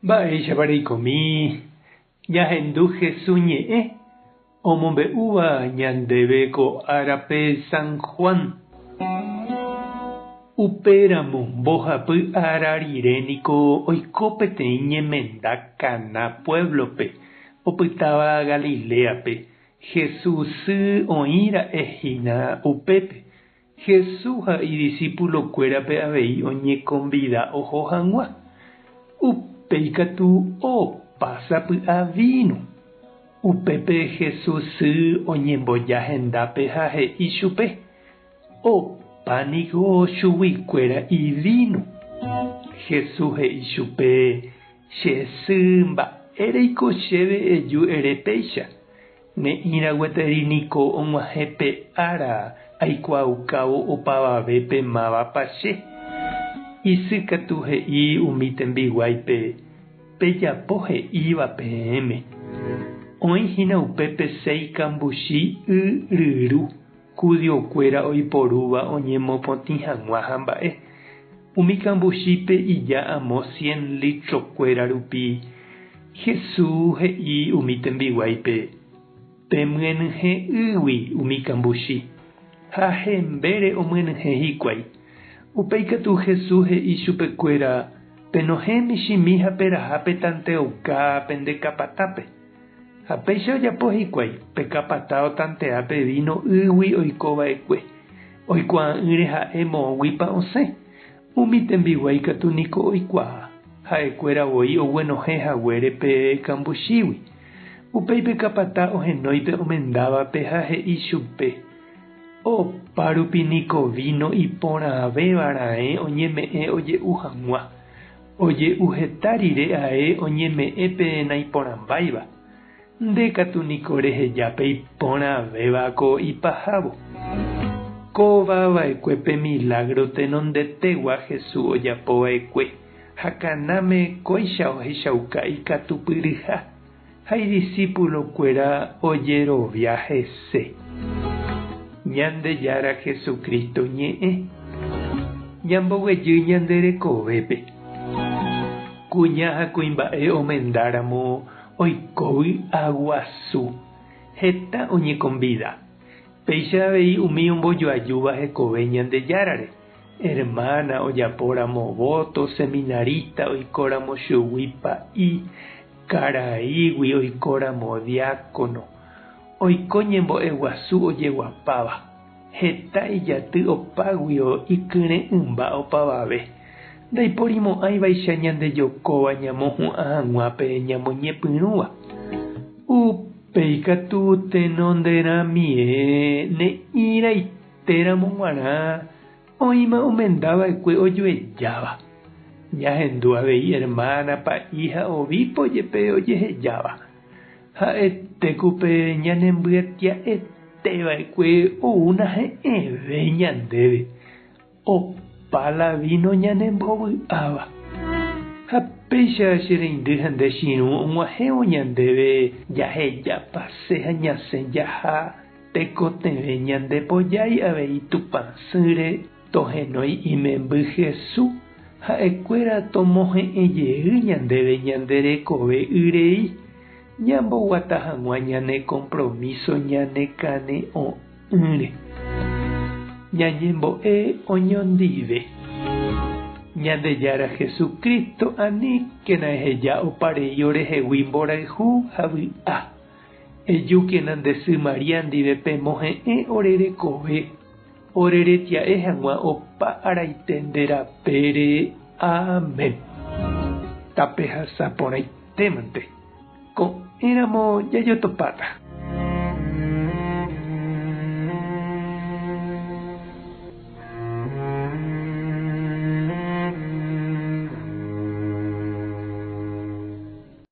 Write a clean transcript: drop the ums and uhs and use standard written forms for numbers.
Mba'éichapa reikomi ñahendu Jesús ñe'ẽ omombe'úva ñandéve ko árape San Juan? Upéramo mbohapy ára rire niko oiko peteĩ ñemenda Caná puéblope, opytáva Galiléape. Jesús sy oĩ ra'e hína upépe. Jesús ha idisipulokuérape avei oñekonvida oho hag̃ua. Upéi katu opa sapy'a víno. Upépe Jesús sy oñemboja hendápe ha he'i chupe, Opa niko chuguikuéra ivíno. Jesús he'i chupe, Che sy, mba'éreiko chéve eju ere péicha? Ne'ĩra gueteri niko og̃uahẽ pe ára aikuaaukávo opavavépe mávapa che. Isy katu he'i umi tembiguáipe, Pejapo he'íva peẽme. Oĩ hína upépe séi kambuchi y ryru, judiokuéra oiporúva oñemopotĩ hag̃ua ha mba'e. Umi kambuchípe ija amo cien litrokuéra rupi, Jesús he'i umi tembiguáipe, Pemyenyhẽ ýgui umi kambuchi. Ha hembére omyenyhẽ hikuái. Upéi katu Jesús he'i chupekuéra, Penohẽ michĩmi ha peraha pe tanteauka pende kapatápe. Ha péicha ojapo hikuái, pe kapata otantea pe víno ýgui oiko va'ekue. Oikuaa'ỹre ha'e moõguipa osẽ. Umi tembiguái katu niko oikuaa, ha'ekuéra voi oguenohẽ haguére pe kambuchígui. Upéi pe kapata ohenói pe omendávape ha he'i chupe, Opa rupi niko víno iporãvéva raẽ oñeme'ẽ oje'u hag̃ua. Oje'u heta rire ae oñeme'ẽ pe naiporãmbáiva. Nde katu niko reheja pe iporãvéva ko ipahávo. Kóva va'ekue pe milágro tenondetegua Jesús ojapo va'ekue, ha Canáme kóicha ohechauka ikatupyryha, ha idisípulokuéra ojerovia hese. Ñandejára Jesucristo ñe'ẽ. Ñamboguejy ñande rekovépe. Kuña ha kuimba'e omendáramo Oiko vy'a guasu, heta oñekombida. Péicha avei umi ombojoajúva hekove Ñandejárare, hermana ojapóramo voto, seminarista oikóramo chugui pa'i, karaígui oikóramo diácono. Oiko ñembo'e guasu ojeguapáva, heta ijaty opáguio ikyre'ỹmba opavave. Ndaiporimo'ãivaicha ñandejokóva ñamohu'ã hag̃ua pe ñamoñepyrũva. Upéi katu tenonderãmie ne'ĩraitéramo g̃uarã oĩma omendava'ekue ojuejáva. Ñahendu avei hermana, pa'i ha obispo jepe ojehejáva. Ha'ete ku pe ñanembyetia'eteva'ekue ou nahe'ẽve ñandéve. Opa la víno ñanembovy'áva. Ha péicha che reindy ha nde chirũ og̃uahẽvo ñandéve jahejapase ha ñasẽ jaha tekotevẽ ñande pojái avei Tupãsýre tohenói imemby Hesu ha'ekuéra tomohe'ẽ jey ñandéve ñande rekove yrei ñamboguata hag̃ua ñane kompromíso ñane kane'õ'ỹre. Ñañembo'e oñondive. Ñandejára Jesucristo aníkena eheja oparei orehegui mborayhu ha vy'a. Ejúkena nde sy María ndive pemohe'ẽ ore rekove, ore retia'e hag̃ua opa araite nde rapére. Amén. Tapehasa porãitémante. Ko'ẽramo jajotopáta.